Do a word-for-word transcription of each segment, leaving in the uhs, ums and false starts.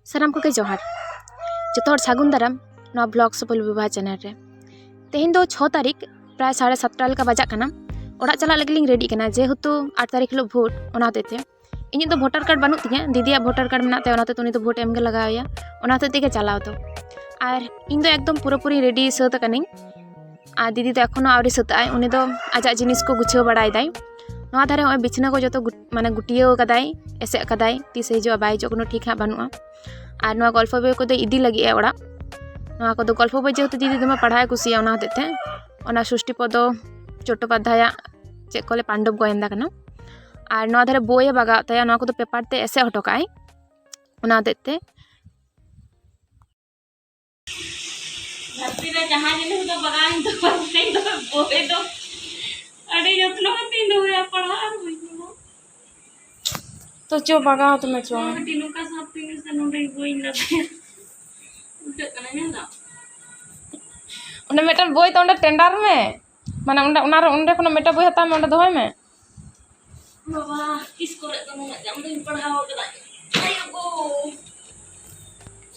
ᱥᱟᱱᱟᱢ ᱠᱚᱜᱮ ᱡᱚᱦᱟᱨ᱾ ᱡᱚᱛᱚ ᱦᱚᱲ ᱥᱟᱹᱜᱩᱱ ᱫᱟᱨᱟᱢ ᱱᱚᱣᱟ vlog ᱥᱩᱯᱚᱞ ᱵᱤᱵᱟᱦᱟ channel ᱨᱮ᱾ ᱛᱮᱦᱮᱧ ᱫᱚ ᱪᱷᱚ ᱛᱟᱹᱨᱤᱠᱷ, ᱯᱨᱟᱭ ᱥᱟᱲᱮ ᱥᱟᱛᱴᱟ ᱞᱮᱠᱟ ᱵᱟᱡᱟᱜ ᱠᱟᱱᱟ᱾ ᱚᱲᱟᱜ ᱪᱟᱞᱟᱜ ᱞᱟᱹᱜᱤᱫ ᱞᱤᱧ ᱨᱮᱰᱤᱜ ᱠᱟᱱᱟ, ᱡᱮᱦᱮᱛᱩ ᱟᱴ ᱛᱟᱹᱨᱤᱠᱷ ᱦᱤᱞᱳᱜ ᱵᱷᱳᱴ, ᱚᱱᱟ ᱦᱚᱛᱮᱡ ᱛᱮ᱾ ᱤᱧᱟᱹᱜ ᱫᱚ ᱵᱷᱳᱴᱟᱨ ᱠᱟᱨᱰ ᱵᱟᱹᱱᱩᱜ ᱛᱤᱧᱟᱹ, ᱫᱤᱫᱤᱭᱟᱜ ᱵᱷᱳᱴᱟᱨ ᱠᱟᱨᱰ ᱢᱮᱱᱟᱜ ᱛᱟᱭᱟ, ᱚᱱᱟ ᱦᱚᱛᱮᱡ ᱛᱮ ᱩᱱᱤ ᱫᱚ ᱵᱷᱳᱴ ᱮᱢ ᱜᱮ ᱞᱟᱜᱟᱣ ᱟᱭᱟ᱾ ᱚᱱᱟ ᱦᱚᱛᱮᱡ ᱛᱮᱜᱮ ᱪᱟᱞᱟᱣ ᱫᱚ᱾ ᱟᱨ ᱤᱧ ᱫᱚ ᱮᱠᱫᱚᱢ ᱯᱩᱨᱟᱹᱯᱩᱨᱤ ᱨᱮᱰᱤ ᱥᱟᱹᱛ ᱟᱠᱟᱱᱟᱹᱧ᱾ ᱟᱨ ᱫᱤᱫᱤ ᱫᱚ ᱮᱠᱷᱚᱱᱳ ᱟᱹᱣᱨᱤ ᱥᱟᱹᱛᱟᱹᱜ ᱟᱭ, ᱩᱱᱤ ᱫᱚ ᱟᱡᱟᱜ ᱡᱤᱱᱤᱥ ᱠᱚ ᱜᱩᱪᱷᱟᱹᱣ ᱵᱟᱲᱟᱭᱮᱫᱟᱭ᱾ ᱱᱚᱣᱟ ᱫᱷᱟᱨᱮ ᱦᱚᱸᱜᱼᱚᱭ ᱵᱤᱪᱷᱱᱟᱹ ᱠᱚ ᱡᱚᱛᱚ ᱜᱩᱴ-, ᱢᱟᱱᱮ ᱜᱩᱴᱭᱟᱹᱣ ᱠᱟᱫᱟᱭ, ᱮᱥᱮᱫ ᱠᱟᱫᱟᱭ, ᱛᱤᱥᱮ ᱦᱤᱡᱩᱜᱼᱟ ᱵᱟᱭ ᱦᱤᱡᱩᱜᱼᱟ ᱠᱳᱱᱳ ᱴᱷᱤᱠ ᱦᱟᱸᱜ ᱵᱟᱹᱱᱩᱜᱼᱟ᱾ ᱟᱨ ᱱᱚᱣᱟ ᱜᱚᱞᱯᱷᱚ ᱵᱳᱭ ᱠᱚᱫᱚ ᱤᱫᱤ ᱞᱟᱹᱜᱤᱫ ᱮ ᱚᱲᱟᱜ᱾ ᱱᱚᱣᱟ ᱠᱚᱫᱚ ᱜᱚᱞᱯᱷᱚ ᱵᱳᱭ ᱡᱮᱦᱮᱛᱩ ᱫᱤᱫᱤ ᱫᱚᱢᱮ ᱯᱟᱲᱦᱟᱣ ᱮ ᱠᱩᱥᱤᱭᱟᱜᱼᱟ, ᱚᱱᱟ ᱦᱚᱛᱮᱡ ᱛᱮ ᱚᱱᱟ ᱥᱚᱥᱴᱤ ᱯᱚᱫᱚ ᱪᱚᱴᱴᱳᱯᱟᱫᱽᱫᱷᱟᱭᱟᱜ ᱪᱮᱫ ᱠᱚ ᱞᱟᱹᱭᱟ ᱯᱟᱱᱰᱚᱵ ᱜᱳᱭᱮᱱᱫᱟ ᱠᱟᱱᱟ᱾ ᱟᱨ ᱱᱚᱣᱟ ᱫᱷᱟᱨᱮ ᱵᱳᱭ ᱮ ᱵᱟᱜᱟᱣ ᱛᱟᱭᱟ, ᱱᱚᱣᱟ ᱠᱚᱫᱚ ᱯᱮᱯᱟᱨ ᱛᱮ ᱮᱥᱮᱫ ᱦᱚᱴᱚ ᱠᱟᱜᱼᱟᱭ, ᱚᱱᱟ ᱦᱚᱛᱮᱡ ᱛᱮ᱾ ᱫᱷᱟᱹᱨᱛᱤ ᱨᱮ ᱡᱟᱦᱟᱸ ᱡᱤᱱᱤᱥ ᱫᱚ ᱵᱟᱜᱟᱣ ᱤᱧ ᱫᱚ ᱵᱟᱹᱧ ᱫᱚᱦᱚᱭᱟ, ᱵᱳᱭ ᱫᱚ ᱟᱹᱰᱤ ᱡᱚᱛᱱᱚ ᱠᱟᱛᱮᱧ ᱫᱚᱦᱚᱭᱟ, ᱯᱟᱲᱦᱟᱜ ᱟᱨ ᱵᱟᱹᱧ ᱫᱚᱦᱚᱭᱟ᱾ ᱛᱚ ᱪᱚ ᱵᱟᱜᱟᱣ ᱛᱟᱢᱟ ᱪᱚ᱾ ᱱᱚᱣᱟ ᱢᱤᱫᱴᱤᱡ ᱱᱚᱝᱠᱟ ᱥᱟᱵ ᱛᱤᱧ ᱥᱮ ᱱᱚᱰᱮ ᱵᱳᱭᱤᱧ ᱞᱟᱫᱮᱭᱟ᱾ ᱩᱞᱴᱟᱹᱜ ᱠᱟᱱᱟ, ᱧᱮᱞ ᱫᱟᱢ? ᱚᱸᱰᱮ ᱢᱤᱫᱴᱮᱱ ᱵᱳᱭ ᱛᱚ ᱚᱸᱰᱮ ᱴᱮᱱᱰᱟᱨ ᱢᱮ, ᱢᱟᱱᱮ ᱚᱸᱰᱮ, ᱚᱱᱟ ᱨᱮ, ᱚᱸᱰᱮ ᱠᱷᱚᱱᱟᱜ ᱢᱤᱫᱴᱮᱱ ᱵᱳᱭ ᱦᱟᱛᱟᱣ ᱢᱮ, ᱚᱸᱰᱮ ᱫᱚᱦᱚᱭ ᱢᱮ᱾ ᱵᱟᱵᱟ, ᱛᱤᱥ ᱠᱚᱨᱮ ᱫᱚ ᱱᱩᱱᱟᱹᱜ ᱜᱟᱱ ᱫᱚᱧ ᱯᱟᱲᱦᱟᱣ ᱠᱟᱫᱟ᱾ ᱟᱭᱳ ᱜᱳ᱾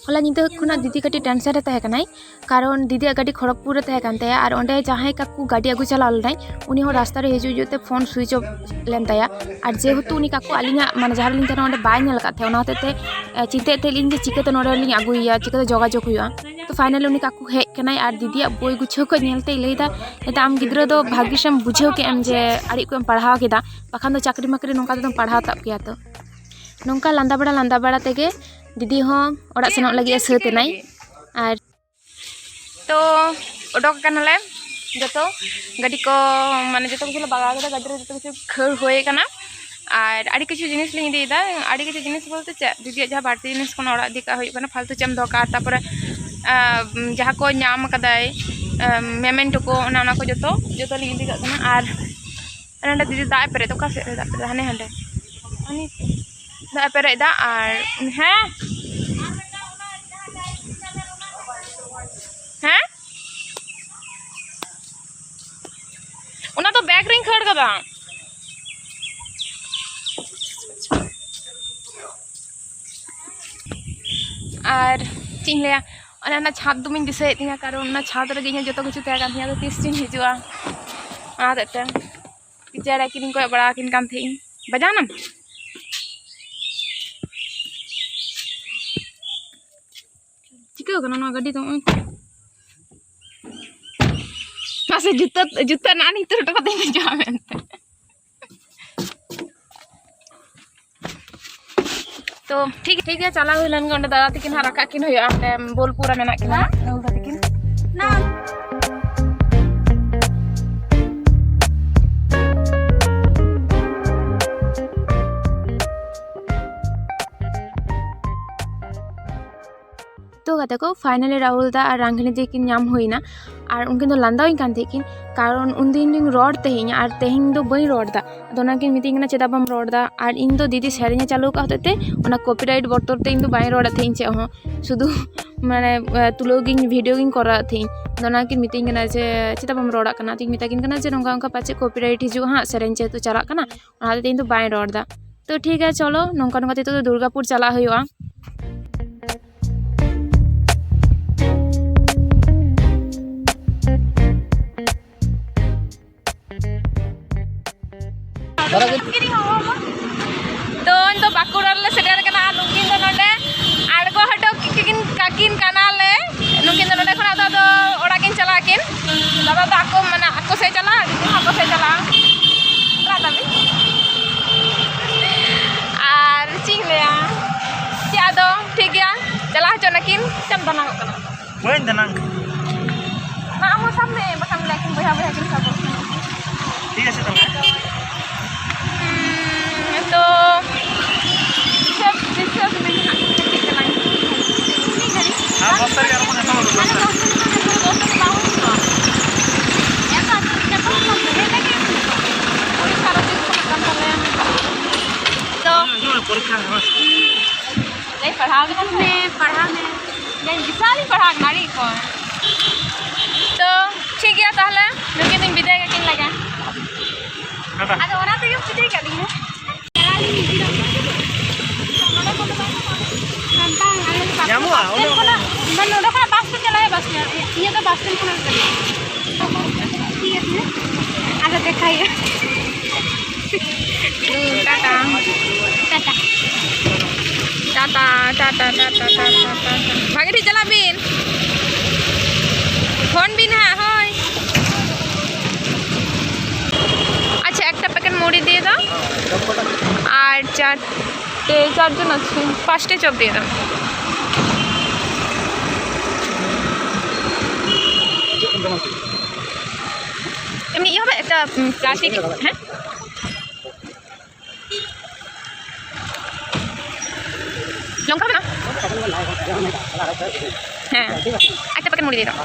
ᱦᱚᱞᱟ ᱧᱤᱫᱟᱹ ᱠᱷᱚᱱᱟᱜ ᱫᱤᱫᱤ ᱠᱟᱹᱴᱤᱡ ᱴᱮᱱᱥᱮᱱ ᱨᱮ ᱛᱟᱦᱮᱸ ᱠᱟᱱᱟᱭ, ᱠᱟᱨᱚᱱ ᱫᱤᱫᱤᱭᱟᱜ ᱜᱟᱹᱰᱤ ᱠᱷᱚᱲᱚᱜᱽᱯᱩᱨ ᱨᱮ ᱛᱟᱦᱮᱸ ᱠᱟᱱ ᱛᱟᱭᱟ, ᱟᱨ ᱚᱸᱰᱮ ᱡᱟᱦᱟᱸᱭ ᱠᱟᱠᱩ ᱜᱟᱹᱰᱤ ᱟᱹᱜᱩ ᱪᱟᱞᱟᱣ ᱞᱮᱱᱟᱭ, ᱩᱱᱤ ᱦᱚᱸ ᱨᱟᱥᱛᱟ ᱨᱮ ᱦᱤᱡᱩᱜ ᱦᱤᱡᱩᱜ ᱛᱮ ᱯᱷᱳᱱ ᱥᱩᱭᱤᱪ ᱚᱯᱷ ᱞᱮᱱ ᱛᱟᱭᱟ᱾ ᱟᱨ ᱡᱮᱦᱮᱛᱩ ᱩᱱᱤ ᱠᱟᱠᱩ ᱟᱹᱞᱤᱧᱟᱜ, ᱢᱟᱱᱮ, ᱡᱟᱦᱟᱸ ᱨᱮᱞᱤᱧ ᱛᱟᱦᱮᱱᱟ ᱚᱸᱰᱮ ᱵᱟᱭ ᱧᱮᱞ ᱟᱠᱟᱫ ᱛᱟᱦᱮᱸᱫ, ᱚᱱᱟ ᱦᱚᱛᱮᱡ ᱛᱮ, ᱮ, ᱪᱤᱱᱛᱟᱹᱭᱮᱫ ᱛᱟᱦᱮᱸᱫ ᱞᱤᱧ ᱡᱮ ᱪᱤᱠᱟᱹᱛᱮ ᱱᱚᱰᱮ ᱞᱤᱧ ᱟᱹᱜᱩᱭᱮᱭᱟ, ᱪᱤᱠᱟᱹᱛᱮ ᱡᱳᱜᱟᱡᱳᱜᱽ ᱦᱩᱭᱩᱜᱼᱟ᱾ ᱛᱚ finally ᱩᱱᱤ ᱠᱟᱠᱩ ᱦᱮᱡ ᱠᱟᱱᱟᱭ ᱟᱨ ᱫᱤᱫᱤᱭᱟᱜ ᱵᱳᱭ ᱜᱩᱪᱷᱟᱹᱣ ᱠᱚ ᱧᱮᱞ ᱛᱮᱭ ᱞᱟᱹᱭᱫᱟ, ᱞᱟᱹᱭᱫᱟ, "ᱟᱢ ᱜᱤᱫᱽᱨᱟᱹ ᱫᱚ ᱵᱷᱟᱹᱜᱤ ᱥᱮᱢ ᱵᱩᱡᱷᱟᱹᱣ ᱠᱮᱫ ᱮᱢ ᱡᱮ ᱟᱹᱰᱤ ᱚᱠᱚᱡ ᱮᱢ ᱯᱟᱲᱦᱟᱣ ᱠᱮᱫᱟ, ᱵᱟᱠᱷᱟᱱ ᱫᱚ ᱪᱟᱹᱠᱨᱤ ᱢᱟᱹᱠᱨᱤ ᱱᱚᱝᱠᱟ ᱛᱮᱫᱚᱢ ᱯᱟᱲᱦᱟᱣ ᱛᱟᱵ ᱠᱮᱭᱟ ᱛᱚ?" ᱱᱚᱝᱠᱟ ᱞᱟᱸᱫᱟ ᱵᱟᱲᱟ ᱞᱟᱸᱫᱟ ᱵᱟᱲᱟ ᱛᱮᱜᱮ ᱫᱤᱫᱤ ᱦᱚᱸ ᱚᱲᱟᱜ ᱥᱮᱱᱚᱜ ᱞᱟᱹᱜᱤᱫ ᱮ ᱥᱟᱹᱛ ᱮᱱᱟᱭ᱾ ᱟᱨ ᱛᱚ ᱚᱰᱚᱠ ᱟᱠᱟᱱᱟᱞᱮ ᱡᱚᱛᱚ, ᱜᱟᱹᱰᱤ ᱠᱚ, ᱢᱟᱱᱮ, ᱡᱚᱛᱚ ᱠᱤᱪᱷᱩ ᱞᱮ ᱵᱟᱜᱟᱣ ᱠᱮᱫᱟ, ᱜᱟᱹᱰᱤ ᱨᱮ ᱡᱚᱛᱚ ᱠᱤᱪᱷᱩ ᱠᱷᱟᱹᱲ ᱦᱩᱭ ᱟᱠᱟᱱᱟ᱾ ᱟᱨ ᱟᱹᱰᱤ ᱠᱤᱪᱷᱩ ᱡᱤᱱᱤᱥ ᱞᱤᱧ ᱤᱫᱤᱭᱮᱫᱟ, ᱟᱹᱰᱤ ᱠᱤᱪᱷᱩ ᱡᱤᱱᱤᱥ ᱵᱚᱞᱛᱮ ᱪᱮᱫ, ᱫᱤᱫᱤᱭᱟᱜ ᱡᱟᱦᱟᱸ ᱵᱟᱹᱲᱛᱤ ᱡᱤᱱᱤᱥ ᱠᱚ ᱚᱱᱟ ᱚᱲᱟᱜ ᱤᱫᱤ ᱠᱟᱜ ᱦᱩᱭᱩᱜ ᱠᱟᱱᱟ, ᱯᱷᱟᱞᱛᱩ ᱪᱮᱫ ᱮᱢ ᱫᱚᱨᱠᱟᱨ, ᱛᱟᱨᱯᱚᱨᱮ, ᱟᱸ, ᱡᱟᱦᱟᱸ ᱠᱚ ᱧᱟᱢ ᱟᱠᱟᱫᱟᱭ, ᱟᱸ, memento ᱠᱚ, ᱚᱱᱟ, ᱚᱱᱟ ᱠᱚ ᱡᱚᱛᱚ, ᱡᱚᱛᱚ ᱞᱤᱧ ᱤᱫᱤ ᱠᱟᱜ ᱠᱟᱱᱟ᱾ ᱟᱨ ᱟᱨ ᱱᱚᱸᱰᱮ ᱫᱤᱫᱤ ᱫᱟᱜ ᱮ ᱯᱮᱨᱮᱡ ᱮᱫᱟ᱾ ᱚᱠᱟ ᱥᱮᱫ ᱨᱮ ᱫᱟᱜ ᱯᱮᱨᱮᱡ ᱮᱫᱟ? ᱦᱟᱱᱮ ᱦᱟᱸᱰᱮ᱾ ᱦᱟᱱᱮ ᱫᱟᱜ ᱮ ᱯᱮᱨᱮᱡ ᱮᱫᱟ᱾ ᱟᱨ ᱦᱮᱸ? ᱦᱮᱸ? ᱚᱱᱟ ᱫᱚ bag ᱨᱤᱧ ᱠᱷᱟᱹᱲ ᱠᱟᱫᱟ᱾ ᱟᱨ ᱪᱮᱫ ᱤᱧ ᱞᱟᱹᱭᱟ, ᱚᱱᱮ ᱚᱱᱟ ᱪᱷᱟᱸᱫᱽ ᱫᱚᱢᱮᱧ ᱫᱤᱥᱟᱹᱭᱮᱫ ᱛᱤᱧᱟᱹ, ᱠᱟᱨᱚᱱ ᱚᱱᱟ ᱪᱷᱟᱸᱫᱽ ᱨᱮᱜᱮ ᱤᱧᱟᱹᱜ ᱡᱚᱛᱚ ᱠᱤᱪᱷᱩ ᱛᱟᱦᱮᱸ ᱠᱟᱱ ᱛᱤᱧᱟᱹ᱾ ᱟᱫᱚ ᱛᱤᱥ ᱪᱚᱧ ᱦᱤᱡᱩᱜᱼᱟ, ᱚᱱᱟ ᱦᱚᱛᱮᱡ ᱛᱮ ᱪᱮᱬᱮ ᱠᱤᱱᱤᱧ ᱠᱚᱭᱚᱜ ᱵᱟᱲᱟ ᱟᱹᱠᱤᱱ ᱠᱟᱱ ᱛᱟᱦᱮᱸᱫ ᱤᱧ᱾ ᱵᱟᱡᱟᱣᱱᱟᱢ? ᱪᱤᱠᱟᱹᱣ ᱠᱟᱱᱟ ᱱᱚᱣᱟ ᱜᱟᱹᱰᱤ ᱫᱚ? ᱱᱚᱜᱼᱚᱭ ᱢᱟᱥᱮ ᱡᱩᱛᱟᱹ, ᱡᱩᱛᱟᱹ ᱱᱟᱜ ᱱᱤᱛᱚᱜ ᱦᱚᱴᱚ ᱠᱟᱛᱮᱧ ᱦᱤᱡᱩᱜᱼᱟ ᱢᱮᱱᱛᱮ᱾ ᱛᱚ ᱴᱷᱤᱠ, ᱴᱷᱤᱠ ᱜᱮᱭᱟ, ᱪᱟᱞᱟᱣ ᱦᱩᱭ ᱞᱮᱱ ᱜᱮ᱾ ᱚᱸᱰᱮ ᱫᱟᱫᱟ ᱛᱟᱹᱠᱤᱱ ᱦᱟᱸᱜ ᱨᱟᱠᱟᱵ ᱠᱤᱱ ᱦᱩᱭᱩᱜᱼᱟ, ᱚᱸᱰᱮ ᱵᱳᱞᱯᱩᱨ ᱨᱮ ᱢᱮᱱᱟᱜ ᱠᱤᱱᱟ ᱦᱟᱸᱜ, ᱨᱟᱦᱩᱞ ᱫᱟ ᱛᱟᱹᱠᱤᱱ᱾ ᱛᱚ ᱜᱟᱛᱮ ᱠᱚ, finally ᱨᱟᱦᱩᱞ ᱫᱟ ᱟᱨ ᱨᱟᱝᱜᱤᱱᱤ ᱫᱤ ᱠᱤᱱ ᱧᱟᱢ ᱦᱩᱭᱱᱟ᱾ ᱟᱨ ᱩᱱᱠᱤᱱ ᱫᱚ ᱞᱟᱸᱫᱟᱣᱟᱹᱧ ᱠᱟᱱ ᱛᱟᱦᱮᱸᱫ ᱠᱤᱱ, ᱠᱟᱨᱚᱱ ᱩᱱᱫᱤᱱ ᱫᱚᱧ ᱨᱚᱲ ᱛᱟᱦᱮᱸᱫ ᱟᱨ ᱛᱮᱦᱮᱧ ᱫᱚ ᱵᱟᱹᱧ ᱨᱚᱲ ᱮᱫᱟ᱾ ᱟᱫᱚ ᱚᱱᱟᱠᱤᱱ ᱢᱤᱛᱟᱹᱧ ᱠᱟᱱᱟ, "ᱪᱮᱫᱟᱜ ᱵᱟᱢ ᱨᱚᱲ ᱮᱫᱟ?" ᱟᱨ ᱤᱧ ᱫᱚ ᱫᱤᱫᱤ ᱥᱮᱨᱮᱧᱮ ᱪᱟᱹᱞᱩ ᱟᱠᱟᱫ ᱦᱚᱛᱮᱡ ᱛᱮ ᱚᱱᱟ copyright ᱵᱚᱛᱚᱨ ᱛᱮ ᱤᱧ ᱫᱚ ᱵᱟᱹᱧ ᱨᱚᱲᱮᱫ ᱛᱟᱦᱮᱸᱫ ᱪᱮᱫ ᱦᱚᱸ, ᱥᱩᱫᱷᱩ ᱢᱟᱱᱮ, ᱟᱸ, ᱛᱩᱞᱟᱹᱣ ᱜᱤᱧ, video ᱜᱤᱧ ᱠᱚᱨᱟᱣᱮᱫ ᱛᱟᱦᱮᱸᱫ᱾ ᱟᱫᱚ ᱚᱱᱟᱠᱤᱱ ᱢᱤᱛᱟᱹᱧ ᱠᱟᱱᱟ ᱡᱮ, "ᱪᱮᱫᱟᱜ ᱵᱟᱢ ᱨᱚᱲᱟᱜ ᱠᱟᱱᱟ?" ᱟᱫᱚᱧ ᱢᱮᱛᱟ ᱠᱤᱱ ᱠᱟᱱᱟ ᱡᱮ, "ᱱᱚᱝᱠᱟ ᱚᱱᱠᱟ ᱯᱟᱪᱮᱫ copyright ᱦᱤᱡᱩᱜᱼᱟ ᱦᱟᱸᱜ, ᱥᱮᱨᱮᱧ ᱡᱮᱦᱮᱛᱩ ᱪᱟᱞᱟᱜ ᱠᱟᱱᱟ, ᱚᱱᱟ ᱦᱚᱛᱮᱡ ᱛᱮ ᱤᱧ ᱫᱚ ᱵᱟᱹᱧ ᱨᱚᱲ ᱮᱫᱟ᱾" ᱛᱚ ᱴᱷᱤᱠ ᱜᱮᱭᱟ, ᱪᱚᱞᱚ, ᱱᱚᱝᱠᱟ ᱱᱚᱝᱠᱟ ᱛᱮ ᱱᱤᱛᱚᱜ ᱫᱚ ᱫᱩᱨᱜᱟᱯᱩᱨ ᱪᱟᱞᱟᱜ ᱦᱩᱭᱩᱜᱼᱟ᱾ ᱫᱚ ᱤᱧ ᱫᱚ ᱵᱟᱸᱠᱩᱲᱟ ᱨᱮᱞᱮ ᱥᱮᱴᱮᱨ ᱠᱟᱱᱟ ᱟᱨ ᱱᱩᱠᱤᱱ ᱫᱚ ᱱᱚᱰᱮ ᱟᱬᱜᱚ ᱦᱚᱴᱚ ᱠᱤᱱ, ᱠᱟᱠᱤᱱ ᱠᱟᱱᱟᱞᱮ᱾ ᱱᱩᱠᱤᱱ ᱫᱚ ᱱᱚᱰᱮ ᱠᱷᱚᱱᱟᱜ ᱫᱚ ᱟᱫᱚ ᱚᱲᱟᱜ ᱠᱤᱱ ᱪᱟᱞᱟᱜ ᱟᱹᱠᱤᱱ᱾ ᱫᱟᱫᱟ ᱫᱚ ᱟᱠᱚ, ᱢᱟᱱᱮ, ᱟᱠᱚ ᱥᱮᱫ ᱪᱟᱞᱟᱜᱼᱟ, ᱫᱤᱫᱤ ᱦᱚᱸ ᱟᱠᱚ ᱥᱮᱫ ᱪᱟᱞᱟᱜᱼᱟ᱾ ᱨᱟᱜ ᱫᱟᱵᱤᱱ? ᱟᱨ ᱪᱮᱫ ᱤᱧ ᱞᱟᱹᱭᱟ, ᱪᱮᱫ ᱟᱫᱚ ᱴᱷᱤᱠ ᱜᱮᱭᱟ, ᱪᱟᱞᱟᱣ ᱦᱚᱪᱚ ᱱᱟᱹᱠᱤᱱ᱾ ᱪᱮᱫ ᱮᱢ ᱫᱟᱱᱟᱝᱚᱜ ᱠᱟᱱᱟ? ᱵᱟᱹᱧ ᱫᱟᱱᱟᱝ᱾ ᱟᱢ ᱦᱚᱸ ᱥᱟᱵ ᱢᱮ, ᱵᱟᱠᱷᱟᱱ ᱵᱚᱞᱮ ᱟᱹᱠᱤᱱ ᱵᱚᱭᱦᱟ ᱵᱚᱭᱦᱟ ᱠᱤᱱ ᱥᱟᱵᱚᱜ ᱠᱟᱱᱟ᱾ ᱴᱷᱤᱠ ᱟᱪᱷᱮ ᱛᱚᱵᱮ᱾ ᱦᱩᱸ, ᱛᱚ, ᱦᱤᱥᱟᱹᱵ, ᱦᱤᱥᱟᱹᱵ ᱢᱮ ᱱᱟᱦᱟᱜ, ᱪᱮᱫ ᱠᱟᱱᱟ? ᱢᱤᱫ ᱜᱷᱟᱹᱲᱤᱡ᱾ ᱟᱨ ᱫᱚᱥ ᱛᱟᱹᱨᱤᱠᱷ ᱟᱨ ᱵᱟᱝ ᱮᱛᱚᱦᱚᱵ ᱫᱚᱥ ᱛᱟᱹᱨᱤᱠᱷ᱾ ᱫᱚᱥ ᱛᱟᱹᱨᱤᱠᱷ ᱵᱟᱝ ᱦᱩᱭᱩᱜᱼᱟ᱾ ᱮᱱᱛᱮ ᱟᱹᱛᱩ ᱨᱮ ᱡᱚᱛᱚ ᱦᱚᱲ ᱥᱟᱶᱛᱮ ᱦᱮᱡ ᱞᱮᱱ ᱜᱮ ᱦᱩᱭᱩᱜᱼᱟ᱾ ᱯᱚᱨᱤᱠᱠᱷᱟ ᱟᱨᱚ ᱛᱤᱥ ᱠᱷᱚᱱᱟᱜ ᱠᱟᱱ ᱛᱟᱞᱮᱭᱟ᱾ ᱛᱚ, ᱦᱤᱡᱩᱜ ᱢᱮ, ᱯᱚᱨᱤᱠᱠᱷᱟ ᱦᱮᱱᱟᱜᱼᱟ᱾ ᱞᱟᱹᱭ ᱯᱟᱲᱦᱟᱣ ᱠᱟᱱᱟ ᱥᱮ? ᱢᱮ, ᱯᱟᱲᱦᱟᱣ ᱢᱮ᱾ ᱡᱟᱧ ᱵᱤᱥᱟᱞ ᱤᱧ ᱯᱟᱲᱦᱟᱣ ᱠᱟᱱᱟ ᱟᱹᱰᱤ ᱠᱚᱢ᱾ ᱛᱚ, ᱴᱷᱤᱠ ᱜᱮᱭᱟ ᱛᱟᱦᱞᱮ, ᱱᱩᱠᱤᱱ ᱫᱚᱧ ᱵᱤᱫᱟᱹᱭ ᱠᱟᱹᱠᱤᱱ ᱞᱮᱜᱮ᱾ ᱴᱟᱴᱟ᱾ ᱟᱫᱚ ᱚᱱᱟ ᱛᱮᱜᱮ ᱵᱤᱫᱟᱹᱭ ᱠᱟᱹᱫᱤᱧᱟ᱾ ᱧᱟᱢ ᱵᱟᱥ ᱥᱴᱮᱱᱰ ᱠᱷᱚᱱᱟᱜ, ᱢᱟᱱᱮ ᱱᱚᱰᱮ ᱠᱷᱚᱱᱟᱜ ᱵᱟᱥ ᱛᱮ ᱪᱟᱞᱟᱜ ᱦᱩᱭᱩᱜᱼᱟ, ᱵᱟᱥ ᱥᱴᱮᱱᱰ᱾ ᱤᱧᱟᱹᱜ ᱫᱚ ᱵᱟᱥ ᱥᱴᱮᱱᱰ ᱠᱷᱚᱱᱟᱜ ᱜᱮ ᱪᱟᱞᱟᱜ ᱦᱩᱭᱩᱜᱼᱟ᱾ ᱴᱷᱤᱠ ᱟᱪᱷᱮ, ᱟᱫᱚ ᱫᱮᱠᱷᱟ ᱦᱩᱭᱩᱜᱼᱟ᱾ ᱴᱟᱴᱟ᱾ ᱴᱟᱴᱟ᱾ ᱴᱟᱴᱟ, ᱴᱟᱴᱟ, ᱴᱟᱴᱟ, ᱴᱟᱴᱟ, ᱴᱟᱴᱟ᱾ ᱵᱷᱟᱜᱮ ᱴᱷᱤᱠ ᱪᱟᱞᱟᱜ ᱵᱤᱱ᱾ ᱯᱷᱳᱱ ᱵᱤᱱ ᱦᱟᱸᱜ, ᱦᱳᱭ᱾ ᱟᱪᱪᱷᱟ, ᱮᱠᱴᱟ ᱯᱮᱠᱮᱴ ᱢᱩᱲᱤ ᱫᱤᱭᱮ ᱫᱟᱣ᱾ ᱟᱨ ᱪᱟᱨ ᱴᱮ, ᱪᱟᱨ ᱡᱚᱱ ᱟᱪᱪᱷᱟ, ᱯᱟᱸᱪᱴᱮ ᱪᱚᱯ ᱫᱤᱭᱮ ᱫᱟᱣ᱾ এমনি ইয়ে হবে একটা, উম, প্লাস্টিক, হ্যাঁ? লঙ্কা হবে না? হ্যাঁ, একটা প্যাকেট মুড়ি দিয়ে দাও।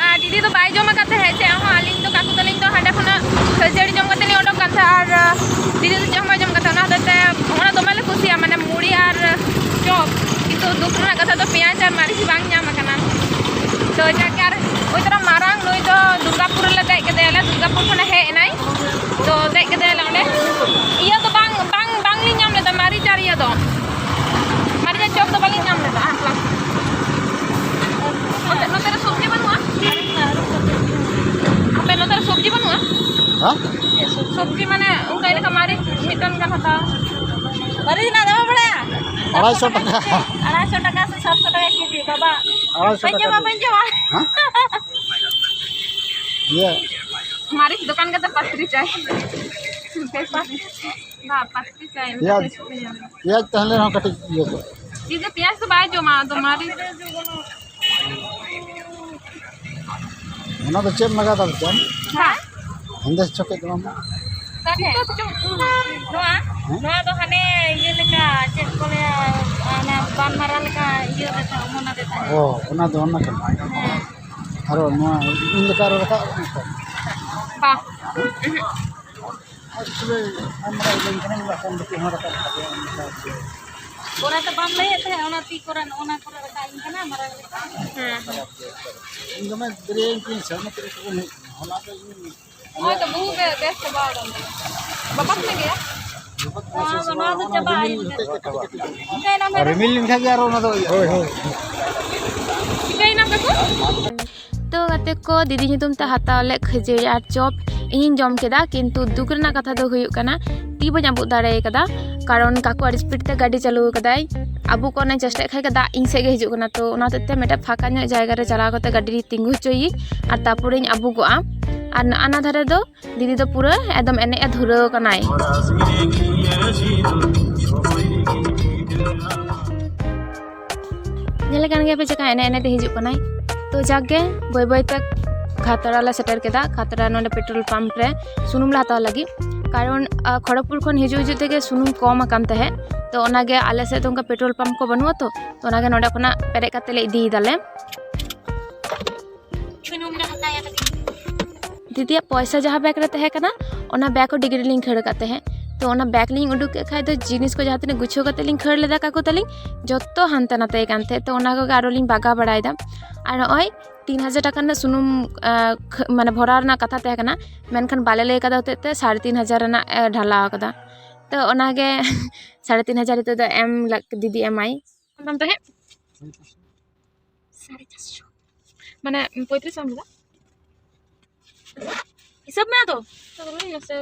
ᱟᱨ ᱫᱤᱫᱤ ᱫᱚ ᱵᱟᱭ ᱡᱚᱢ ᱟᱠᱟᱫ ᱛᱟᱦᱮᱸᱫ ᱪᱮᱫ ᱦᱚᱸ᱾ ᱟᱹᱞᱤᱧ ᱫᱚ ᱠᱟᱠᱩ ᱛᱟᱹᱞᱤᱧ ᱫᱚ ᱦᱟᱸᱰᱮ ᱠᱷᱚᱱᱟᱜ ᱠᱷᱟᱹᱡᱟᱹᱲᱤ ᱡᱚᱢ ᱠᱟᱛᱮ ᱞᱤᱧ ᱚᱰᱚᱠ ᱠᱟᱱ ᱛᱟᱦᱮᱸᱫ, ᱟᱨ ᱫᱤᱫᱤ ᱫᱚ ᱪᱮᱫ ᱦᱚᱸ ᱵᱟᱭ ᱡᱚᱢ ᱠᱟᱫ ᱛᱟᱦᱮᱸᱫ᱾ ᱚᱱᱟ ᱦᱚᱛᱮᱡ ᱛᱮ ᱚᱱᱟ ᱫᱚᱢᱮ ᱞᱮ ᱠᱩᱥᱤᱭᱟᱜᱼᱟ, ᱢᱟᱱᱮ ᱢᱩᱲᱤ ᱟᱨ ᱪᱚᱯ᱾ ᱠᱤᱱᱛᱩ ᱫᱩᱠ ᱨᱮᱱᱟᱜ ᱠᱟᱛᱷᱟ ᱫᱚ ᱯᱮᱸᱭᱟᱡᱽ ᱟᱨ ᱢᱟᱹᱨᱤᱪ ᱵᱟᱝ ᱧᱟᱢ ᱟᱠᱟᱱᱟ᱾ ᱛᱚ ᱡᱟᱠ, ᱟᱨ ᱳᱭ ᱛᱚᱨᱟ ᱢᱟᱨᱟᱝ ᱱᱩᱭ ᱫᱚ ᱫᱩᱨᱜᱟᱯᱩᱨ ᱨᱮᱞᱮ ᱫᱮᱡ ᱠᱮᱫᱮᱭᱟᱞᱮ, ᱫᱩᱨᱜᱟᱯᱩᱨ ᱠᱷᱚᱱᱮ ᱦᱮᱡ ᱮᱱᱟᱭ᱾ ᱛᱚ ᱫᱮᱡ ᱠᱮᱫᱮᱭᱟᱞᱮ ᱚᱸᱰᱮ᱾ ᱤᱭᱟᱹ ᱫᱚ ᱵᱟᱝ, ᱵᱟᱝ, ᱵᱟᱝᱞᱤᱧ ᱧᱟᱢ ᱞᱮᱫᱟ ᱢᱟᱹᱨᱤᱪ ᱟᱨ ᱤᱭᱟᱹ ᱫᱚ᱾ ᱢᱟᱹᱨᱤᱪ ᱟᱨ ᱪᱚᱯ ᱫᱚ ᱵᱟᱹᱞᱤᱧ ᱧᱟᱢ ᱞᱮᱫᱟ᱾ ᱱᱚᱛᱮ, ᱱᱚᱛᱮ ᱨᱮ ᱥᱚᱵᱽᱡᱤ ᱵᱟᱹᱱᱩᱜᱼᱟ? ᱟᱯᱮ ᱱᱚᱛᱮ ᱨᱮ ᱥᱚᱵᱽᱡᱤ ᱵᱟᱹᱱᱩᱜᱼᱟ? ᱦᱮᱸ? ᱥᱚᱵᱽᱡᱤ ᱢᱟᱱᱮ ᱚᱱᱠᱟ ᱞᱮᱠᱟ ᱢᱟᱹᱨᱤᱪ ᱢᱤᱫᱴᱟᱝ ᱜᱟᱱ ᱦᱟᱛᱟᱣ᱾ ᱢᱟᱹᱨᱤᱪ ᱨᱮᱱᱟᱜ ᱫᱟᱢ ᱵᱟᱲᱟᱭᱟ? ᱟᱲᱟᱭᱥᱚ ᱴᱟᱠᱟ᱾ ᱟᱲᱟᱭᱥᱚ ᱴᱟᱠᱟ ᱥᱮ ᱥᱟᱛᱥᱚ ᱴᱟᱠᱟ ᱠᱮᱡᱤ, ᱵᱟᱵᱟ᱾ ᱟᱲᱟᱭᱥᱚ ᱵᱟᱹᱧ ᱴᱟᱠᱟ ᱡᱚᱢᱟ, ᱠᱮᱡᱤ᱾ ᱵᱟᱹᱧ ᱡᱚᱢᱟ᱾ ᱦᱮᱸ? ᱤᱭᱟᱹ᱾ ᱢᱟᱹᱨᱤᱪ ᱫᱚᱠᱟᱱ ᱠᱟᱛᱮ ᱯᱟᱛᱨᱤ ᱪᱟᱭ᱾ ᱵᱮᱥ ᱵᱟᱝ? ᱵᱟ, ᱯᱟᱛᱨᱤ ᱪᱟᱭ᱾ ᱯᱮᱸᱭᱟᱡᱽ, ᱵᱮᱥ ᱯᱮ ᱧᱟᱢᱟ᱾ ᱯᱮᱸᱭᱟᱡᱽ ᱛᱟᱦᱮᱸ ᱞᱮᱱ ᱨᱮᱦᱚᱸ ᱠᱟᱹᱴᱤᱡ ᱤᱭᱟᱹ ᱠᱚᱜᱼᱟ᱾ ᱤᱧ ᱫᱚ ᱯᱮᱸᱭᱟᱡᱽ ᱫᱚ ᱵᱟᱭ ᱡᱚᱢᱟ, ᱟᱫᱚ ᱢᱟᱹᱨᱤᱪ᱾ ᱚᱱᱟ ᱫᱚ ᱪᱮᱫ ᱮᱢ ᱞᱟᱜᱟᱣ ᱫᱟ ᱵᱮᱴᱟ? ᱦᱮᱸ? ᱦᱮᱸᱫᱮ ᱦᱚᱪᱚ ᱠᱮᱫ ᱫᱚ ᱵᱟᱝ? ᱚᱠᱟᱴᱷᱮᱱ? ᱱᱚᱣᱟ? ᱦᱮᱸ? ᱱᱚᱣᱟ ᱫᱚ ᱦᱟᱱᱮ ᱤᱭᱟᱹ ᱞᱮᱠᱟ, ᱪᱮᱫ ᱠᱚ ᱞᱟᱹᱭᱟ, ᱚᱱᱟ ᱵᱟᱱ ᱢᱟᱨᱟ ᱞᱮᱠᱟ ᱤᱭᱟᱹ ᱞᱮᱠᱟ ᱚᱢᱚᱱ ᱟᱫᱮ ᱛᱟᱦᱮᱸᱫ᱾ ᱚ, ᱚᱱᱟ ᱫᱚ ᱚᱱᱟ ᱠᱟᱱᱟ᱾ ᱦᱮᱸ᱾ ᱟᱨᱚ ᱱᱚᱣᱟ ᱤᱧ ᱞᱮᱠᱟ ᱟᱨᱚ ᱨᱟᱠᱟᱵ ᱠᱟᱱᱟ ᱛᱚ? ᱵᱟ᱾ ᱟᱨ ᱛᱚᱵᱮ ᱟᱢ ᱢᱟᱨᱟᱝ ᱤᱭᱟᱹ ᱠᱟᱱᱟ, ᱤᱧ ᱫᱚ ᱦᱚᱯᱚᱱ ᱵᱤᱴᱤ ᱦᱚᱸ ᱨᱟᱠᱟᱵ ᱠᱟᱫᱮᱭᱟ ᱩᱱᱤ ᱫᱚ᱾ ᱚᱱᱟ ᱫᱚ ᱵᱟᱢ ᱞᱟᱹᱭᱮᱫ ᱛᱟᱦᱮᱸᱫ, ᱚᱱᱟ ᱛᱤ ᱠᱚᱨᱮ ᱱᱚᱜᱼᱚ ᱱᱟ ᱠᱚᱨᱮ ᱨᱟᱠᱟᱵ ᱤᱧ ᱠᱟᱱᱟ, ᱢᱟᱨᱟᱝ ᱞᱮᱠᱟ᱾ ᱦᱮᱸ, ᱦᱮᱸ᱾ ᱤᱧ ᱫᱚᱢᱮ ᱫᱮᱨᱤᱭᱮᱱ ᱛᱤᱧ ᱥᱮᱨᱢᱟ ᱛᱮᱜᱮ ᱛᱚᱵᱮ ᱦᱮᱡ ᱮᱱᱟ᱾ ᱦᱚᱞᱟ ᱫᱚ ᱤᱧ ᱱᱚᱜᱼᱚᱭ ᱛᱚ ᱵᱚᱦᱩ ᱵᱮ-, ᱵᱮᱥ ᱪᱟᱵᱟ ᱟᱠᱟᱱ ᱛᱟᱢᱟ᱾ ᱵᱟᱯᱞᱟ ᱠᱟᱱᱟ ᱜᱮᱭᱟ? ᱱᱚᱣᱟ ᱫᱚ, ᱱᱚᱣᱟ ᱫᱚ ᱪᱟᱵᱟᱭᱮᱱ ᱜᱮ᱾ ᱪᱤᱠᱟᱹᱭᱮᱱᱟ ᱢᱮᱰᱟᱢ? ᱨᱤᱢᱤᱞ ᱞᱮᱱᱠᱷᱟᱱ ᱜᱮ ᱟᱨᱚ ᱚᱱᱟ ᱫᱚ ᱤᱭᱟᱹ᱾ ᱦᱳᱭ, ᱦᱳᱭ᱾ ᱪᱤᱠᱟᱹᱭᱮᱱᱟ ᱛᱟᱠᱚ? ᱛᱚ ᱜᱟᱛᱮ ᱠᱚ, ᱫᱤᱫᱤ ᱧᱩᱛᱩᱢ ᱛᱮ ᱦᱟᱛᱟᱣ ᱞᱮᱫ ᱠᱷᱟᱹᱡᱟᱹᱲᱤ ᱟᱨ ᱪᱚᱯ ᱤᱧᱤᱧ ᱡᱚᱢ ᱠᱮᱫᱟ, ᱠᱤᱱᱛᱩ ᱫᱩᱠ ᱨᱮᱱᱟᱜ ᱠᱟᱛᱷᱟ ᱫᱚ ᱦᱩᱭᱩᱜ ᱠᱟᱱᱟ, ᱛᱤ ᱵᱟᱹᱧ ᱟᱵᱩᱜ ᱫᱟᱲᱮ ᱠᱟᱫᱟ, ᱠᱟᱨᱚᱱ ᱠᱟᱠᱩ ᱟᱹᱰᱤ ᱥᱯᱤᱰ ᱛᱮ ᱜᱟᱹᱰᱤ ᱪᱟᱹᱞᱩ ᱠᱟᱫᱟᱭ᱾ ᱟᱵᱩᱜ ᱠᱚ ᱚᱱᱮ ᱪᱮᱥᱴᱟᱭᱮᱫ ᱠᱷᱟᱡ ᱜᱮ ᱫᱟᱜ ᱤᱧ ᱥᱮᱫ ᱜᱮ ᱦᱤᱡᱩᱜ ᱠᱟᱱᱟ, ᱛᱚ ᱚᱱᱟ ᱦᱚᱛᱮᱡ ᱛᱮ ᱢᱤᱫᱴᱮᱱ ᱯᱷᱟᱸᱠᱟ ᱧᱚᱜ ᱡᱟᱭᱜᱟ ᱨᱮ ᱪᱟᱞᱟᱣ ᱠᱟᱛᱮ ᱜᱟᱹᱰᱤ ᱛᱤᱸᱜᱩ ᱦᱚᱪᱚᱭᱤᱧ ᱟᱨ ᱛᱟᱨᱯᱚᱨᱮᱧ ᱟᱵᱩᱜᱚᱜᱼᱟ᱾ ᱟᱨ ᱱᱟᱜᱼᱟ ᱱᱟ ᱫᱷᱟᱨᱮ ᱫᱚ ᱫᱤᱫᱤ ᱫᱚ ᱯᱩᱨᱟᱹ ᱮᱠᱫᱚᱢ ᱮᱱᱮᱡ ᱮ ᱫᱷᱩᱨᱟᱹᱣ ᱠᱟᱱᱟᱭ᱾ ᱧᱮᱞᱮ ᱠᱟᱱ ᱜᱮᱭᱟ ᱯᱮ ᱪᱮᱠᱟ ᱮᱱᱮᱡ ᱮᱱᱮᱡ ᱛᱮ ᱦᱤᱡᱩᱜ ᱠᱟᱱᱟᱭ᱾ ᱛᱚ ᱡᱟᱠ ᱜᱮ, ᱵᱟᱹᱭ ᱵᱟᱹᱭ ᱛᱮ ᱠᱷᱟᱛᱲᱟ ᱞᱮ ᱥᱮᱴᱮᱨ ᱠᱮᱫᱟ᱾ ᱠᱷᱟᱛᱲᱟ ᱱᱚᱰᱮ ᱯᱮᱴᱨᱳᱞ ᱯᱟᱢᱯ ᱨᱮ ᱥᱩᱱᱩᱢ ᱞᱮ ᱦᱟᱛᱟᱣ ᱞᱟᱹᱜᱤᱫ, ᱠᱟᱨᱚᱱ ᱟᱸ, ᱠᱷᱚᱲᱚᱜᱽᱯᱩᱨ ᱠᱷᱚᱱ ᱦᱤᱡᱩᱜ ᱦᱤᱡᱩᱜ ᱛᱮᱜᱮ ᱥᱩᱱᱩᱢ ᱠᱚᱢ ᱟᱠᱟᱱ ᱛᱟᱦᱮᱸᱫ᱾ ᱛᱚ ᱚᱱᱟᱜᱮ ᱟᱞᱮ ᱥᱮᱫ ᱫᱚ ᱚᱱᱠᱟ ᱯᱮᱴᱨᱳᱞ ᱯᱟᱢᱯ ᱠᱚ ᱵᱟᱹᱱᱩᱜᱼᱟ, ᱛᱚ ᱛᱚ ᱚᱱᱟᱜᱮ ᱱᱚᱰᱮ ᱠᱷᱚᱱᱟᱜ ᱯᱮᱨᱮᱡ ᱠᱟᱛᱮ ᱞᱮ ᱤᱫᱤᱭ ᱫᱟᱞᱮ᱾ ᱥᱩᱱᱩᱢ ᱞᱮ ᱦᱟᱛᱟᱭᱟ ᱠᱟᱹᱴᱤᱡ᱾ ᱫᱤᱫᱤᱭᱟᱜ ᱯᱚᱭᱥᱟ ᱡᱟᱦᱟᱸ ᱵᱮᱜᱽ ᱨᱮ ᱛᱟᱦᱮᱸ ᱠᱟᱱᱟ, ᱚᱱᱟ ᱵᱮᱜᱽ ᱦᱚᱸ ᱰᱤᱜᱽᱨᱤ ᱞᱤᱧ ᱠᱷᱟᱹᱲ ᱟᱠᱟᱫ ᱛᱟᱦᱮᱸᱫ᱾ ᱛᱚ ᱚᱱᱟ ᱵᱮᱜᱽ ᱞᱤᱧ ᱩᱰᱩᱠ ᱠᱮᱫ ᱠᱷᱟᱡ ᱫᱚ ᱡᱤᱱᱤᱥ ᱠᱚ ᱡᱟᱦᱟᱸ ᱛᱤᱱᱟᱹᱜ ᱜᱩᱪᱷᱟᱹᱣ ᱠᱟᱛᱮ ᱞᱤᱧ ᱠᱷᱟᱹᱲ ᱞᱮᱫᱟ ᱠᱟᱠᱩ ᱛᱟᱹᱞᱤᱧ, ᱡᱚᱛᱚ ᱦᱟᱱᱛᱮ ᱱᱟᱛᱮ ᱠᱟᱱ ᱛᱟᱦᱮᱸᱫ᱾ ᱛᱚ ᱚᱱᱟ ᱠᱚᱜᱮ ᱟᱨᱚ ᱞᱤᱧ ᱵᱟᱜᱟᱣ ᱵᱟᱲᱟᱭᱮᱫᱟ᱾ ᱟᱨ ᱱᱚᱜᱼᱚᱭ ᱛᱤᱱ ᱦᱟᱡᱟᱨ ᱴᱟᱠᱟ ᱨᱮᱱᱟᱜ ᱥᱩᱱᱩᱢ, ᱟᱸ, ᱠᱷ-, ᱢᱟᱱᱮ ᱵᱷᱚᱨᱟᱣ ᱨᱮᱱᱟᱜ ᱠᱟᱛᱷᱟ ᱛᱟᱦᱮᱸ ᱠᱟᱱᱟ, ᱢᱮᱱᱠᱷᱟᱱ ᱵᱟᱞᱮ ᱞᱟᱹᱭ ᱠᱟᱫᱟ ᱦᱚᱛᱮᱡ ᱛᱮ ᱥᱟᱲᱮ ᱛᱤᱱ ᱦᱟᱡᱟᱨ ᱨᱮᱱᱟᱜ ᱮ ᱰᱷᱟᱞᱟᱣ ᱠᱟᱫᱟ᱾ ᱛᱚ ᱚᱱᱟᱜᱮ ᱥᱟᱲᱮ ᱛᱤᱱ ᱦᱟᱡᱟᱨ ᱱᱤᱛᱚᱜ ᱫᱚ ᱮᱢ ᱞᱟᱜ-, ᱫᱤᱫᱤ ᱮᱢᱟᱭ᱾ ᱫᱟᱢ ᱛᱟᱦᱮᱸᱫ? ᱥᱟᱲᱮ ᱪᱟᱨᱥᱚ᱾ ᱢᱟᱱᱮ, ᱯᱚᱸᱭᱛᱨᱤᱥ ᱮᱢ ᱞᱮᱫᱟ? ᱦᱤᱥᱟᱹᱵ ᱢᱮ ᱟᱫᱚ᱾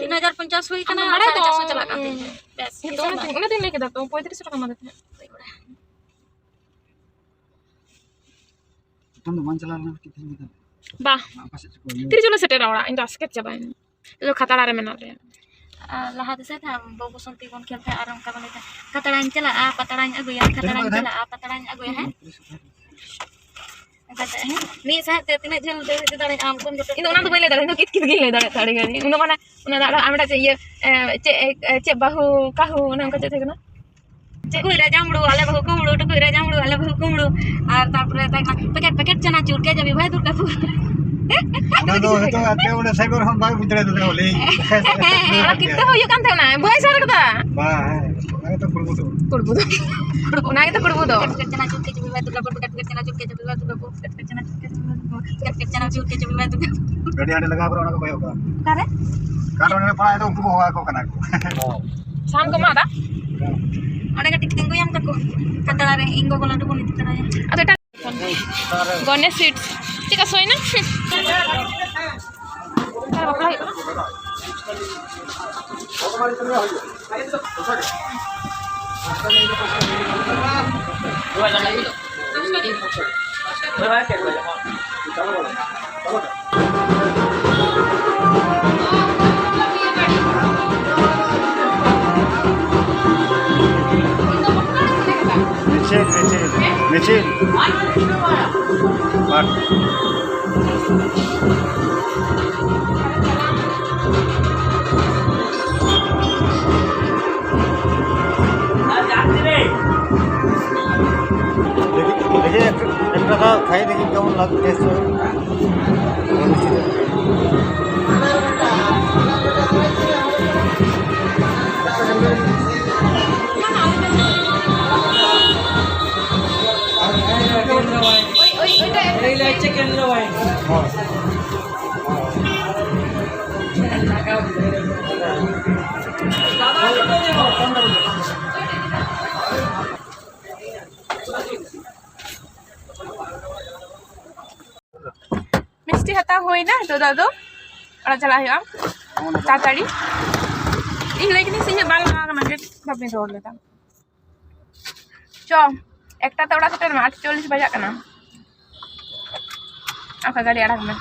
ᱛᱤᱱ ᱦᱟᱡᱟᱨ ᱯᱚᱧᱪᱟᱥ ᱦᱩᱭ ᱠᱟᱱᱟ, ᱟᱢ ᱫᱚ ᱵᱟᱲᱟᱭ ᱥᱟᱲᱮ ᱪᱟᱨᱥᱚ ᱫᱚ᱾ ᱪᱟᱞᱟᱜ ᱠᱟᱱ ᱛᱤᱧ ᱛᱟᱦᱮᱸᱫ᱾ ᱵᱮᱥ, ᱦᱮᱸ, ᱛᱚ, ᱦᱤᱥᱟᱹᱵ ᱚᱱᱟᱛᱮ, ᱢᱮ᱾ ᱚᱱᱟᱛᱮᱧ ᱞᱟᱹᱭ ᱠᱮᱫᱟ ᱛᱚ, ᱯᱚᱸᱭᱛᱨᱤᱥ ᱴᱟᱠᱟ ᱮᱢᱟ ᱫᱮ ᱛᱟᱦᱮᱸᱫ᱾ ᱛᱚᱠᱷᱚᱱ ᱫᱚ ᱵᱟᱝ ᱪᱟᱞᱟᱣ ᱞᱮᱱᱟ ᱠᱤ ᱛᱤᱦᱤᱧ ᱫᱚ? ᱵᱟ᱾ ᱟᱯᱮ ᱥᱮᱫ ᱪᱮᱫ ᱠᱚ ᱤᱭᱟᱹ? ᱛᱤᱨᱮ ᱪᱚᱞᱮ ᱥᱮᱴᱮᱨᱟ ᱚᱲᱟᱜ? ᱤᱧ ᱫᱚ ᱟᱥᱠᱮᱛ ᱪᱟᱵᱟᱭᱮᱱᱟ᱾ ᱤᱧ ᱫᱚ ᱠᱷᱟᱛᱲᱟ ᱨᱮ ᱢᱮᱱᱟᱜ ᱞᱮᱭᱟ᱾ ᱟᱨ ᱞᱟᱦᱟ ᱫᱤᱥᱟᱹᱭ ᱛᱟᱦᱮᱸᱫ, ᱵᱟᱹᱵᱩ ᱥᱟᱱᱛᱤ ᱵᱚᱱ ᱠᱷᱮᱞ ᱛᱟᱦᱮᱸᱫ, ᱟᱨ ᱚᱱᱠᱟ ᱵᱚᱱ ᱞᱟᱹᱭ ᱛᱟᱦᱮᱸᱫ, "ᱠᱷᱟᱛᱲᱟᱧ ᱪᱟᱞᱟᱜᱼᱟ, ᱯᱟᱛᱲᱟᱧ ᱟᱹᱜᱩᱭᱟ, ᱠᱷᱟᱛᱲᱟᱧ ᱪᱟᱞᱟᱜᱼᱟ, ᱯᱟᱛᱲᱟᱧ ᱟᱹᱜᱩᱭᱟ", ᱦᱮᱸ? ᱚᱱᱠᱟ ᱛᱮ, ᱦᱮᱸ? ᱢᱤᱫ ᱥᱟᱦᱮᱫ ᱛᱮ ᱛᱤᱱᱟᱹᱜ ᱡᱷᱟᱹᱞ ᱫᱟᱹᱲ ᱤᱫᱤ ᱫᱟᱲᱮᱭᱟᱜᱼᱟ, ᱟᱢ ᱠᱚᱢ ᱡᱚᱴᱮᱫ ᱤᱧ ᱫᱚ ᱚᱱᱟ ᱫᱚ ᱵᱟᱹᱧ ᱞᱟᱹᱭ ᱫᱟᱲᱮᱭᱟᱜᱼᱟ, ᱤᱧ ᱫᱚ ᱠᱤᱛ ᱠᱤᱛ ᱜᱤᱧ ᱞᱟᱹᱭ ᱫᱟᱲᱮᱭᱟᱜ ᱛᱟᱦᱮᱸᱫ ᱟᱹᱰᱤ ᱜᱷᱟᱹᱲᱤᱡ᱾ ᱩᱱᱟᱹᱜ ᱢᱟᱱᱮ, ᱚᱱᱟ ᱫᱚ ᱟᱨ ᱢᱤᱫᱴᱟᱝ ᱪᱮᱫ ᱤᱭᱟᱹ, ᱮ, ᱪᱮᱫ, ᱮ, ᱪᱮᱫ ᱵᱟᱹᱦᱩ ᱠᱟᱹᱦᱩ, ᱚᱱᱮ ᱚᱱᱠᱟ ᱪᱮᱫ ᱛᱟᱦᱮᱸ ᱠᱟᱱᱟ? ᱴᱩᱠᱩᱡ ᱨᱮ ᱡᱟᱢᱲᱩ, ᱟᱞᱮ ᱵᱟᱹᱦᱩ ᱠᱩᱢᱲᱩ, ᱴᱩᱠᱩᱡ ᱨᱮ ᱡᱟᱢᱲᱩ, ᱟᱞᱮ ᱵᱟᱹᱦᱩ ᱠᱩᱢᱲᱩ᱾ ᱟᱨ ᱛᱟᱨᱯᱚᱨᱮ ᱛᱟᱦᱮᱸ ᱠᱟᱱᱟ, ᱯᱮᱠᱮᱴ, ᱯᱮᱠᱮᱴ ᱪᱟᱱᱟᱪᱩᱨ, ᱠᱮ ᱡᱮ ᱵᱤ ᱵᱷᱟᱭ ᱫᱩᱨᱜᱟᱯᱩᱨ᱾ ᱚᱱᱟ ᱫᱚ ᱦᱚᱭᱛᱳ ᱟᱯᱮ ᱚᱸᱰᱮ ᱥᱟᱭᱵᱚᱨ ᱦᱚᱸ ᱵᱟᱭ ᱵᱩᱡᱽ ᱫᱟᱲᱮᱭᱟᱫᱟ, ᱵᱚᱞᱮ᱾ ᱚᱱᱟ ᱠᱤᱱᱛᱩ ᱦᱩᱭᱩᱜ ᱠᱟᱱ ᱛᱟᱦᱮᱸ, ᱚᱱᱟ ᱵᱟᱹᱧ ᱥᱮᱬᱟ ᱠᱟᱫᱟ᱾ ᱵᱟ, ᱦᱮᱸ, ᱚᱱᱟ ᱜᱮᱛᱚ ᱠᱩᱲᱵᱩ ᱫᱚ᱾ ᱠᱩᱲᱵᱩ ᱫᱚ᱾ ᱚᱱᱟ ᱜᱮᱛᱚ ᱠᱩᱲᱵᱩ ᱫᱚ᱾ ᱯᱮᱠᱮᱴ ᱪᱟᱱᱟᱪᱩᱨ, ᱠᱮ ᱡᱮ ᱵᱤ ᱵᱷᱟᱭ ᱫᱩᱨᱜᱟᱯᱩᱨ, ᱯᱮᱠᱮᱴ, ᱯᱮᱠᱮᱴ ᱪᱟᱱᱟᱪᱩᱨ, ᱠᱮ ᱡᱮ ᱵᱤ ᱵᱷᱟᱭ ᱫᱩᱨᱜᱟᱯᱩᱨ, ᱯᱮᱠᱮᱴ, ᱯᱮᱠᱮᱴ ᱪᱟᱱᱟᱪᱩᱨ, ᱠᱮ ᱡᱮ ᱵᱤ ᱵᱷᱟᱭ ᱫᱩᱨᱜᱟᱯᱩᱨ᱾ ᱜᱟᱹᱰᱤ ᱦᱟᱸᱰᱮ ᱞᱟᱜᱟᱣ ᱠᱟᱱᱟ, ᱚᱱᱟ ᱠᱚ ᱠᱚᱭᱚᱜ ᱠᱟᱱᱟ᱾ ᱚᱠᱟᱨᱮ? ᱠᱟᱨᱚᱱ ᱚᱸᱰᱮ ᱯᱟᱲᱟᱜ ᱫᱚ ᱩᱱᱠᱩ ᱠᱚ ᱦᱚᱦᱚ ᱟᱠᱚ ᱠᱟᱱᱟ ᱠᱚ᱾ ᱦᱚᱸ᱾ ᱥᱟᱦᱟᱱ ᱠᱚ ᱢᱟᱜ ᱮᱫᱟ᱾ ᱚᱸᱰᱮ ᱠᱟᱹᱴᱤᱡ ᱛᱤᱸᱜᱩᱭᱟᱢ ᱛᱟᱠᱚ ᱠᱟᱛᱲᱟ ᱨᱮ, ᱤᱧ ᱜᱚᱜᱚ ᱞᱟᱹᱰᱩ ᱵᱚᱱ ᱤᱫᱤ ᱛᱚᱨᱟᱭᱟ᱾ ᱟᱫᱚ ᱮᱴᱟᱜ ᱜᱚᱱᱮᱥ ᱥᱩᱭᱤᱴᱥ ᱪᱮᱫᱠᱟ ᱥᱚᱭᱱᱟ? ᱚᱠᱟᱨᱮ ᱵᱟᱯᱞᱟ ᱦᱩᱭᱩᱜ ᱠᱟᱱᱟ? ᱢᱤᱪᱷᱤᱞ, ᱢᱤᱪᱷᱤᱞ, ᱢᱤᱪᱷᱤᱞ᱾ ᱵᱟᱴ᱾ দেখি, দেখি, একটা, একটা খাও, খাই দেখি কেমন লাগে, টেস্ট হয়। ᱢᱤᱥᱴᱤ ᱦᱟᱛᱟᱣ ᱦᱩᱭᱱᱟ, ᱱᱤᱛᱚᱜ ᱫᱚ ᱟᱫᱚ ᱚᱲᱟᱜ ᱪᱟᱞᱟᱜ ᱦᱩᱭᱩᱜᱼᱟ ᱛᱟᱲᱟᱛᱟᱲᱤ᱾ ᱤᱧ ᱞᱟᱹᱭ ᱠᱤᱫᱟᱹᱧ ᱥᱮ ᱤᱧᱟᱹᱜ ᱵᱟᱝ ᱞᱟᱜᱟᱣ ᱠᱟᱱᱟ, ᱜᱮᱴ ᱵᱟᱹᱧ ᱨᱚᱲ ᱞᱮᱫᱟ᱾ ᱪᱚ, ᱮᱠᱴᱟ ᱛᱮ ᱚᱲᱟᱜ ᱥᱮᱴᱮᱨ ᱢᱮ, ᱟᱴ ᱪᱚᱞᱞᱤᱥ ᱵᱟᱡᱟᱜ ᱠᱟᱱᱟ᱾ ᱟᱯᱮ ᱜᱟᱹᱰᱤ ᱟᱲᱟᱜ ᱢᱮ᱾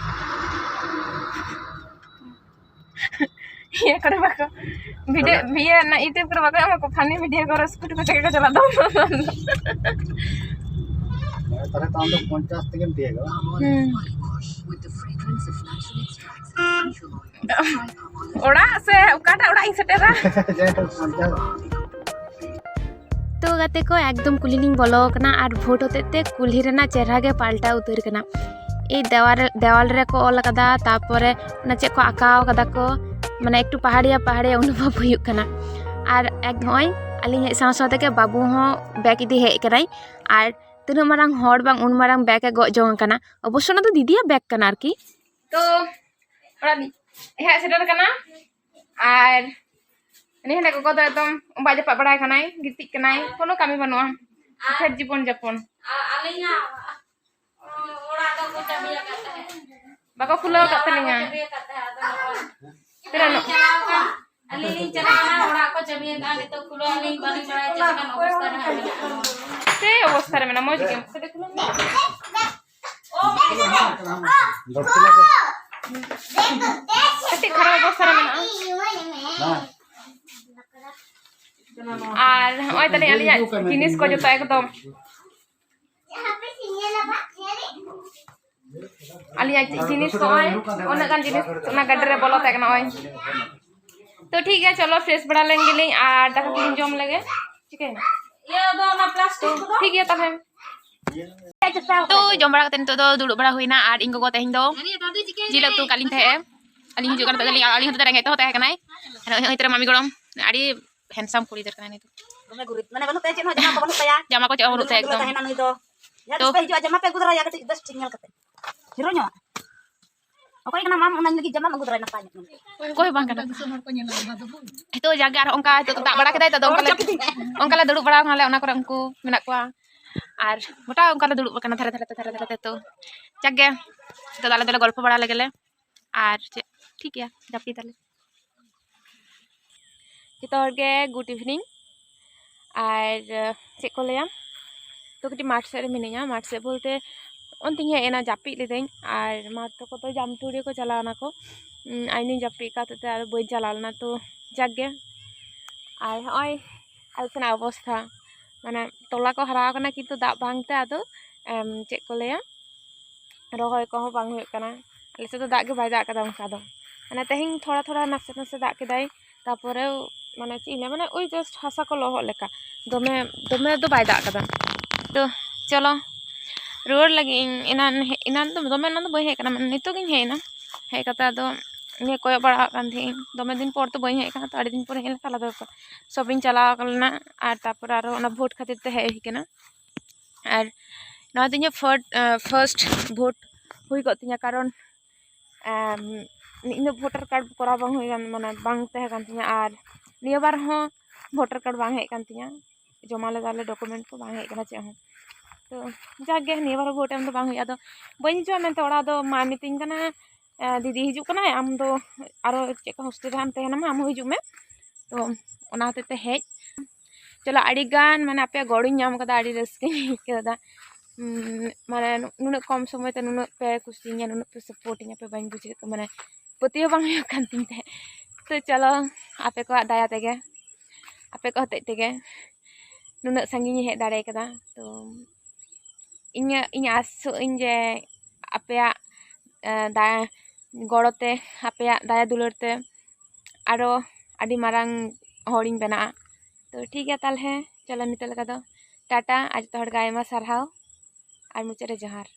ᱤᱭᱟᱹ ᱠᱚᱨᱮ ᱵᱟᱠᱚ ᱵᱷᱤᱰᱤᱭᱳ, ᱤᱭᱟᱹ ᱚᱱᱟ YouTube ᱠᱚᱨᱮ ᱵᱟᱠᱚ ᱮᱢᱟ ᱠᱚ, funny video ᱠᱚᱨᱮ ᱥᱠᱩᱴᱤ ᱠᱚ ᱪᱟᱠᱟ ᱠᱚ ᱪᱟᱞᱟᱜ ᱫᱚ᱾ ᱛᱟᱦᱞᱮ ᱛᱚ ᱟᱢ ᱫᱚ ᱯᱚᱧᱪᱟᱥ ᱛᱮᱜᱮᱢ ᱛᱤᱭᱟᱹᱜᱟ᱾ ᱦᱩᱸ᱾ ᱚᱲᱟᱜ ᱥᱮ ᱚᱠᱟᱴᱟᱜ ᱚᱲᱟᱜ ᱤᱧ ᱥᱮᱴᱮᱨᱟ? ᱡᱟᱭᱦᱳᱠ, ᱯᱚᱧᱪᱟᱥ᱾ ᱛᱚ ᱜᱟᱛᱮ ᱠᱚ, ᱮᱠᱫᱚᱢ ᱠᱩᱞᱦᱤ ᱞᱤᱧ ᱵᱚᱞᱚ ᱟᱠᱟᱱᱟ ᱟᱨ ᱵᱷᱳᱴ ᱦᱚᱛᱮᱡ ᱛᱮ ᱠᱩᱞᱦᱤ ᱨᱮᱱᱟᱜ ᱪᱮᱦᱨᱟ ᱜᱮ ᱯᱟᱞᱴᱟᱣ ᱩᱛᱟᱹᱨ ᱠᱟᱱᱟ᱾ ᱮᱭ ᱫᱮᱣᱟᱞ, ᱫᱮᱣᱟᱞ ᱨᱮᱠᱚ ᱚᱞ ᱟᱠᱟᱫᱟ, ᱛᱟᱨᱯᱚᱨᱮ ᱚᱱᱟ ᱪᱮᱫ ᱠᱚ ᱟᱸᱠᱟᱣ ᱠᱟᱫᱟ ᱠᱚ, ᱢᱟᱱᱮ ᱮᱠᱴᱩ ᱯᱟᱦᱟᱲᱤᱭᱟ ᱯᱟᱦᱟᱲᱤᱭᱟ ᱚᱱᱩᱵᱷᱚᱵ ᱦᱩᱭᱩᱜ ᱠᱟᱱᱟ᱾ ᱟᱨ ᱮᱠ-, ᱱᱚᱜᱼᱚᱭ ᱟᱹᱞᱤᱧ ᱦᱮᱡ ᱥᱟᱶ ᱥᱟᱶ ᱛᱮᱜᱮ ᱵᱟᱹᱵᱩ ᱦᱚᱸ ᱵᱮᱜᱽ ᱤᱫᱤ ᱦᱮᱡ ᱠᱟᱱᱟᱭ᱾ ᱟᱨ ᱛᱤᱱᱟᱹᱜ ᱢᱟᱨᱟᱝ ᱦᱚᱲ ᱵᱟᱝ ᱩᱱ ᱢᱟᱨᱟᱝ ᱵᱮᱜᱽ ᱮ ᱜᱚᱜ ᱡᱚᱝ ᱠᱟᱱᱟ᱾ ᱚᱵᱚᱥᱥᱚ ᱚᱱᱟ ᱫᱚ ᱫᱤᱫᱤᱭᱟᱜ ᱵᱮᱜᱽ ᱠᱟᱱᱟ ᱟᱨᱠᱤ᱾ ᱛᱚ ᱚᱲᱟᱜ ᱞᱤᱧ ᱦᱮᱡ ᱥᱮᱴᱮᱨ ᱠᱟᱱᱟ᱾ ᱟᱨ ᱩᱱᱤ ᱦᱟᱸᱰᱮ ᱜᱚᱜᱚ ᱫᱚ ᱮᱠᱫᱚᱢ ᱚᱵᱟᱜ ᱡᱟᱯᱟᱜ ᱵᱟᱲᱟᱭ ᱠᱟᱱᱟᱭ, ᱜᱤᱛᱤᱡ ᱠᱟᱱᱟᱭ, ᱠᱳᱱᱳ ᱠᱟᱹᱢᱤ ᱵᱟᱹᱱᱩᱜᱼᱟ, ᱥᱩᱠᱷᱮᱨ ᱡᱤᱵᱚᱱ ᱡᱟᱯᱚᱱ᱾ ᱟᱨ ᱟᱹᱞᱤᱧᱟᱜ ᱚᱲᱟᱜ ᱫᱚᱠᱚ ᱪᱟᱹᱵᱤ ᱟᱠᱟᱫ ᱛᱟᱦᱮᱸᱫ᱾ ᱵᱟᱠᱚ ᱠᱷᱩᱞᱟᱹᱣ ᱟᱠᱟᱫ ᱛᱟᱹᱞᱤᱧᱟ᱾ ᱪᱟᱹᱵᱤ ᱟᱠᱟᱫ ᱛᱟᱦᱮᱸᱫ, ᱟᱫᱚ ᱱᱚᱜᱼᱚᱭ ᱛᱤᱱᱟᱹᱜ ᱟᱹᱞᱤᱧ ᱪᱟᱞᱟᱣ ᱟᱠᱟᱱ, ᱟᱹᱞᱤᱧ ᱞᱤᱧ ᱪᱟᱞᱟᱣ ᱮᱱᱟ, ᱚᱲᱟᱜ ᱠᱚ ᱪᱟᱹᱵᱤ ᱟᱠᱟᱫᱼᱟ, ᱱᱤᱛᱚᱜ ᱠᱷᱩᱞᱟᱹᱣ ᱟᱹᱞᱤᱧ ᱵᱟᱹᱞᱤᱧ ᱵᱟᱲᱟᱭᱟ ᱪᱮᱫ ᱞᱮᱠᱟᱱ ᱚᱵᱚᱥᱛᱟ ᱨᱮ ᱦᱟᱸᱜ ᱢᱮᱱᱟᱜᱼᱟ᱾ ᱥᱮᱭ ᱚᱵᱚᱥᱛᱟ ᱨᱮ ᱢᱮᱱᱟᱜᱼᱟ, ᱢᱚᱡᱽ ᱜᱮ᱾ ᱠᱟᱹᱴᱤᱡ ᱠᱷᱩᱞᱟᱹᱣ ᱢᱮ᱾ ᱠᱟᱹᱴᱤᱡ ᱠᱷᱟᱨᱟᱯ ᱚᱵᱚᱥᱛᱟ ᱨᱮ ᱢᱮᱱᱟᱜᱼᱟ᱾ ᱟᱨ ᱱᱚᱜᱼᱚᱭ ᱛᱟᱞᱤᱧ ᱟᱹᱞᱤᱧᱟᱜ ᱡᱤᱱᱤᱥ ᱠᱚ ᱡᱚᱛᱚ ᱮᱠᱫᱚᱢ, ᱟᱹᱞᱤᱧᱟᱜ ᱡᱤᱱᱤᱥ ᱠᱚ ᱱᱚᱜᱼᱚᱭ ᱩᱱᱟᱹᱜ ᱜᱟᱱ ᱡᱤᱱᱤᱥ ᱚᱱᱟ ᱜᱟᱹᱰᱤ ᱨᱮ ᱵᱚᱞᱚ ᱛᱟᱦᱮᱸ ᱠᱟᱱᱟ ᱱᱚᱜᱼᱚᱭ᱾ ᱛᱚ ᱴᱷᱤᱠ ᱜᱮᱭᱟ, ᱪᱚᱞᱚ fresh ᱵᱟᱲᱟ ᱞᱮᱱ ᱜᱮᱞᱤᱧ ᱟᱨ ᱫᱟᱠᱟ ᱠᱚᱞᱤᱧ ᱡᱚᱢ ᱞᱮᱜᱮ᱾ ᱪᱤᱠᱟᱹᱭᱮᱱᱟ? ᱤᱭᱟᱹ ᱫᱚ ᱚᱱᱟ plastic ᱠᱚᱫᱚ? ᱴᱷᱤᱠ ᱜᱮᱭᱟ ᱛᱟᱦᱞᱮ᱾ ᱛᱚ ᱡᱚᱢ ᱵᱟᱲᱟ ᱠᱟᱛᱮ ᱱᱤᱛᱚᱜ ᱫᱚ ᱫᱩᱲᱩᱵ ᱵᱟᱲᱟ ᱦᱩᱭᱱᱟ ᱟᱨ ᱤᱧ ᱜᱚᱜᱚ ᱛᱮᱦᱮᱧ ᱫᱚ ᱡᱤᱞ ᱩᱛᱩ ᱠᱟᱞᱤᱧ ᱛᱟᱦᱮᱸᱜᱼᱟ᱾ ᱟᱹᱞᱤᱧ ᱦᱤᱡᱩᱜ ᱠᱟᱱ ᱛᱟᱦᱮᱸ, ᱟᱹᱞᱤᱧ ᱦᱚᱸᱛᱚ ᱨᱮᱸᱜᱮᱡ ᱛᱮᱦᱚᱸ ᱛᱟᱦᱮᱸ ᱠᱟᱱᱟᱭ᱾ ᱟᱨ ᱱᱚᱜᱼᱚᱭ ᱛᱚᱨᱟ ᱢᱟᱢᱤ ᱜᱚᱲᱚᱢ, ᱟᱹᱰᱤ handsome ᱠᱩᱲᱤ ᱜᱤᱫᱟᱹᱨ ᱠᱟᱱᱟᱭ ᱱᱤᱛᱚᱜ᱾ ᱫᱚᱢᱮ ᱜᱩᱨᱤᱡ, ᱢᱟᱱᱮ ᱵᱟᱹᱱᱩᱜ ᱛᱟᱭᱟ, ᱪᱮᱫ ᱦᱚᱸ ᱡᱟᱢᱟ ᱠᱚ ᱵᱟᱹᱱᱩᱜ ᱛᱟᱭᱟ᱾ ᱡᱟᱢᱟ ᱠᱚ ᱪᱮᱫ ᱦᱚᱸ ᱵᱟᱹᱱᱩᱜ ᱛᱟᱭᱟ ᱮᱠᱫᱚᱢ᱾ ᱛᱟᱦᱮᱱᱟ ᱱᱩᱭ ᱫᱚ᱾ ᱡᱟᱦᱟᱸ ᱛᱤᱥ ᱯᱮ ᱦᱤᱡᱩᱜᱼᱟ, ᱡᱟᱢᱟ ᱯᱮ ᱟᱹᱜᱩ ᱫᱟᱨᱟᱭᱟ, ᱠᱟᱹᱴᱤᱡ ᱵᱮᱥ ᱴᱷᱤᱠ ᱧᱮᱞ ᱠᱟᱛᱮ᱾ ᱦᱤᱨᱳ ᱧᱚᱜ᱾ ᱚᱠᱚᱭ ᱠᱟᱱᱟᱢ ᱟᱢ? ᱚᱱᱟ ᱞᱟᱹᱜᱤᱫ ᱡᱟᱢᱟᱢ ᱟᱹᱜᱩ ᱫᱟᱨᱟᱭᱟ, ᱱᱟᱯᱟᱭ ᱧᱚᱜ ᱧᱮᱞ ᱠᱟᱛᱮ᱾ ᱚᱠᱚᱭ ᱦᱚᱸ ᱵᱟᱝ ᱠᱟᱱᱟ᱾ ᱱᱤᱛᱚᱜ ᱡᱟᱜᱮ ᱟᱨᱦᱚᱸ ᱚᱱᱠᱟ ᱱᱤᱛᱚᱜ ᱫᱚ ᱫᱟᱜ ᱵᱟᱲᱟ ᱠᱮᱫᱟᱭ ᱛᱚ, ᱟᱫᱚ ᱚᱱᱠᱟ ᱞᱮ, ᱚᱱᱠᱟ ᱞᱮ ᱫᱩᱲᱩᱵ ᱵᱟᱲᱟ ᱟᱠᱟᱱᱟᱞᱮ, ᱚᱱᱟ ᱠᱚᱨᱮ ᱩᱱᱠᱩ ᱢᱮᱱᱟᱜ ᱠᱚᱣᱟ᱾ ᱟᱨ ᱜᱚᱴᱟ ᱚᱱᱠᱟ ᱞᱮ ᱫᱩᱲᱩᱵ ᱟᱠᱟᱱᱟ ᱫᱷᱟᱨᱮ ᱫᱷᱟᱨᱮ ᱛᱮ, ᱫᱷᱟᱨᱮ ᱫᱷᱟᱨᱮ ᱛᱮ᱾ ᱛᱚ ᱡᱟᱜᱮ ᱱᱤᱛᱚᱜ ᱫᱚ ᱟᱞᱮ ᱫᱚᱞᱮ ᱜᱚᱞᱯᱚ ᱵᱟᱲᱟ ᱞᱮᱜᱮ ᱞᱮ᱾ ᱟᱨ ᱪᱮᱫ, ᱴᱷᱤᱠ ᱜᱮᱭᱟ, ᱡᱟᱹᱯᱤᱫᱟᱞᱮ᱾ ᱡᱚᱛᱚ ᱦᱚᱲ ᱜᱮ good evening᱾ ᱟᱨ, ᱪᱮᱫ ᱠᱚ ᱞᱟᱹᱭᱟ, ᱛᱚ ᱠᱟᱹᱴᱤᱡ ᱢᱟᱴᱷ ᱥᱮᱫ ᱨᱮ ᱢᱤᱱᱟᱹᱧᱟ᱾ ᱢᱟᱴᱷ ᱥᱮᱫ ᱵᱚᱞᱛᱮ ᱚᱱᱛᱮᱧ ᱦᱮᱡ ᱮᱱᱟ, ᱡᱟᱹᱯᱤᱫ ᱞᱤᱫᱟᱹᱧ᱾ ᱟᱨ ᱢᱟᱴᱷ ᱛᱟᱠᱚ ᱫᱚ ᱡᱟᱢᱛᱩᱲᱤ ᱠᱚ ᱪᱟᱞᱟᱣ ᱱᱟᱠᱚ᱾ ᱩᱸ, ᱟᱨ ᱤᱧ ᱫᱚᱧ ᱡᱟᱹᱯᱤᱫ ᱟᱠᱟᱫ ᱛᱮ ᱟᱫᱚ ᱵᱟᱹᱧ ᱪᱟᱞᱟᱣ ᱞᱮᱱᱟ᱾ ᱛᱚ ᱡᱟᱠ ᱜᱮ, ᱟᱨ ᱦᱚᱸᱜᱼᱚᱭ ᱟᱞᱮ ᱥᱮᱱᱟᱜ ᱚᱵᱚᱥᱛᱷᱟ, ᱢᱟᱱᱮ ᱛᱚᱞᱟ ᱠᱚ ᱦᱟᱨᱟ ᱟᱠᱟᱱᱟ ᱠᱤᱱᱛᱩ ᱫᱟᱜ ᱵᱟᱝᱛᱮ ᱟᱫᱚ, ᱮᱢ, ᱪᱮᱫ ᱠᱚ ᱞᱟᱹᱭᱟ, ᱨᱚᱦᱚᱭ ᱠᱚᱦᱚᱸ ᱵᱟᱝ ᱦᱩᱭᱩᱜ ᱠᱟᱱᱟ᱾ ᱟᱞᱮ ᱥᱮᱫ ᱫᱚ ᱫᱟᱜ ᱜᱮ ᱵᱟᱭ ᱫᱟᱜ ᱠᱟᱫᱟ ᱚᱱᱠᱟ ᱫᱚ, ᱢᱟᱱᱮ ᱛᱮᱦᱮᱧ ᱛᱷᱚᱲᱟ ᱛᱷᱚᱲᱟ ᱱᱟᱥᱮ ᱱᱟᱥᱮ ᱫᱟᱜ ᱠᱮᱫᱟᱭ, ᱛᱟᱯᱚᱨᱮ ᱢᱟᱱᱮ ᱪᱮᱫ ᱤᱧ ᱞᱟᱹᱭᱟ, ᱢᱟᱱᱮ ᱳᱭ just ᱦᱟᱥᱟ ᱠᱚ ᱞᱚᱦᱚᱫ ᱞᱮᱠᱟ, ᱫᱚᱢᱮ, ᱫᱚᱢᱮ ᱫᱚ ᱵᱟᱭ ᱫᱟᱜ ᱠᱟᱫᱟ᱾ ᱛᱚ ᱪᱚᱞᱚ ᱨᱩᱣᱟᱹᱲ ᱞᱟᱹᱜᱤᱫ ᱤᱧ᱾ ᱮᱱᱟᱱ ᱦᱮᱡ, ᱮᱱᱟᱱ ᱫᱚ ᱫᱚᱢᱮ ᱮᱱᱟᱱ ᱫᱚ ᱵᱟᱹᱧ ᱦᱮᱡ ᱠᱟᱱᱟ, ᱢᱟᱱᱮ ᱱᱤᱛᱚᱜ ᱜᱤᱧ ᱦᱮᱡ ᱮᱱᱟ᱾ ᱦᱮᱡ ᱠᱟᱛᱮ ᱟᱫᱚ ᱱᱤᱭᱟᱹ ᱠᱚᱭᱚᱜ ᱵᱟᱲᱟᱣᱟᱜ ᱠᱟᱱ ᱛᱟᱦᱮᱸᱫ ᱤᱧ, ᱫᱚᱢᱮ ᱫᱤᱱ ᱯᱚᱨ ᱛᱚ ᱵᱟᱹᱧ ᱦᱮᱡ ᱠᱟᱱᱟ, ᱛᱚ ᱟᱹᱰᱤ ᱫᱤᱱ ᱯᱚᱨᱮ ᱦᱮᱡ ᱞᱮᱱᱠᱷᱟᱱ ᱟᱞᱟᱫᱟ ᱵᱮᱯᱟᱨ᱾ ᱥᱚᱯᱤᱧ ᱪᱟᱞᱟᱣ ᱞᱮᱱᱟ ᱟᱨ ᱛᱟᱯᱚᱨᱮ ᱟᱨᱚ ᱚᱱᱟ ᱵᱷᱳᱴ ᱠᱷᱟᱹᱛᱤᱨ ᱛᱮ ᱦᱮᱡ ᱦᱩᱭ ᱠᱟᱱᱟ᱾ ᱟᱨ ᱱᱚᱣᱟ ᱫᱚ ᱤᱧᱟᱹᱜ first, first ᱵᱷᱳᱴ ᱦᱩᱭ ᱠᱚᱜ ᱛᱤᱧᱟᱹ, ᱠᱟᱨᱚᱱ, ᱮᱢ, ᱤᱧ ᱫᱚ voter card ᱠᱚᱨᱟᱣ ᱵᱟᱝ ᱦᱩᱭ ᱠᱟᱱ, ᱢᱟᱱᱮ ᱵᱟᱝ ᱛᱟᱦᱮᱸ ᱠᱟᱱ ᱛᱤᱧᱟᱹ᱾ ᱟᱨ ᱱᱤᱭᱟᱹ ᱵᱟᱨ ᱦᱚᱸ ᱵᱷᱳᱴᱟᱨ ᱠᱟᱨᱰ ᱵᱟᱝ ᱦᱮᱡ ᱠᱟᱱ ᱛᱤᱧᱟᱹ, ᱡᱚᱢᱟ ᱞᱮᱫᱟᱞᱮ ᱰᱚᱠᱩᱢᱮᱱᱴ ᱠᱚ, ᱵᱟᱝ ᱦᱮᱡ ᱠᱟᱱᱟ ᱪᱮᱫ ᱦᱚᱸ᱾ ᱛᱚ ᱡᱟᱠ ᱜᱮ, ᱱᱤᱭᱟᱹ ᱵᱟᱨ ᱦᱚᱸ ᱵᱷᱳᱴ ᱮᱢ ᱫᱚ ᱵᱟᱝ ᱦᱩᱭᱩᱜᱼᱟ᱾ ᱟᱫᱚ ᱵᱟᱹᱧ ᱦᱤᱡᱩᱜᱼᱟ ᱢᱮᱱᱛᱮ ᱚᱲᱟᱜ ᱫᱚ ᱢᱟ ᱢᱤᱛᱟᱹᱧ ᱠᱟᱱᱟ, "ᱫᱤᱫᱤ ᱦᱤᱡᱩᱜ ᱠᱟᱱᱟᱭ, ᱟᱢ ᱫᱚ ᱟᱨᱚ ᱪᱮᱫ ᱞᱮᱠᱟ ᱦᱳᱥᱴᱮᱞ ᱨᱮ ᱟᱢ ᱛᱟᱦᱮᱱᱟᱢ, ᱟᱢ ᱦᱚᱸ ᱦᱤᱡᱩᱜ ᱢᱮ᱾" ᱛᱚ ᱚᱱᱟ ᱦᱚᱛᱮᱡ ᱛᱮ ᱦᱮᱡ, ᱪᱚᱞᱚ, ᱟᱹᱰᱤ ᱜᱟᱱ ᱢᱟᱱᱮ ᱟᱯᱮᱭᱟᱜ ᱜᱚᱲᱚᱧ ᱧᱟᱢ ᱠᱟᱫᱟ, ᱟᱹᱰᱤ ᱨᱟᱹᱥᱠᱟᱹᱧ ᱟᱹᱭᱠᱟᱹᱣ ᱮᱫᱟ᱾ ᱩᱸ, ᱢᱟᱱᱮ ᱱᱩᱱᱟᱹᱜ ᱠᱚᱢ ᱥᱚᱢᱚᱭ ᱛᱮ ᱱᱩᱱᱟᱹᱜ ᱯᱮ ᱠᱩᱥᱤᱭᱟᱹᱧᱟ, ᱱᱩᱱᱟᱹᱜ ᱯᱮ ᱥᱟᱯᱳᱨᱴ ᱤᱧᱟ ᱯᱮ, ᱵᱟᱹᱧ ᱵᱩᱡᱷᱟᱹᱣ ᱠᱟᱱᱟ, ᱢᱟᱱᱮ ᱯᱟᱹᱛᱭᱟᱹᱣ ᱵᱟᱝ ᱦᱩᱭᱩᱜ ᱠᱟᱱ ᱛᱤᱧ ᱛᱟᱦᱮᱸᱫ᱾ ᱛᱚ ᱪᱚᱞᱚ, ᱟᱯᱮ ᱠᱚᱣᱟᱜ ᱫᱟᱭᱟ ᱛᱮᱜᱮ, ᱟᱯᱮ ᱠᱚ ᱦᱚᱛᱮᱡ ᱛᱮᱜᱮ ᱱᱩᱱᱟᱹᱜ ᱥᱟᱺᱜᱤᱧ ᱤᱧ ᱦᱮᱡ ᱫᱟᱲᱮ ᱠᱟᱫᱟ᱾ ᱛᱚ ᱤᱧᱟᱹᱜ, ᱤᱧ ᱟᱥᱚᱜ ᱟᱹᱧ ᱡᱮ ᱟᱯᱮᱭᱟᱜ, ᱮ, ᱫᱟᱭᱟ ᱜᱚᱲᱚ ᱛᱮ, ᱟᱯᱮᱭᱟᱜ ᱫᱟᱭᱟ ᱫᱩᱞᱟᱹᱲ ᱛᱮ ᱟᱨᱚ ᱟᱹᱰᱤ ᱢᱟᱨᱟᱝ ᱦᱚᱲᱤᱧ ᱵᱮᱱᱟᱜᱼᱟ᱾ ᱛᱚ ᱴᱷᱤᱠ ᱜᱮᱭᱟ ᱛᱟᱦᱚᱞᱮ, ᱪᱚᱞᱚ ᱱᱤᱛᱚᱜ ᱞᱮᱠᱟ ᱫᱚ ᱴᱟᱴᱟ, ᱟᱨ ᱡᱚᱛᱚ ᱦᱚᱲ ᱜᱮ ᱟᱭᱢᱟ ᱥᱟᱨᱦᱟᱣ, ᱟᱨ ᱢᱩᱪᱟᱹᱫ ᱨᱮ ᱡᱚᱦᱟᱨ᱾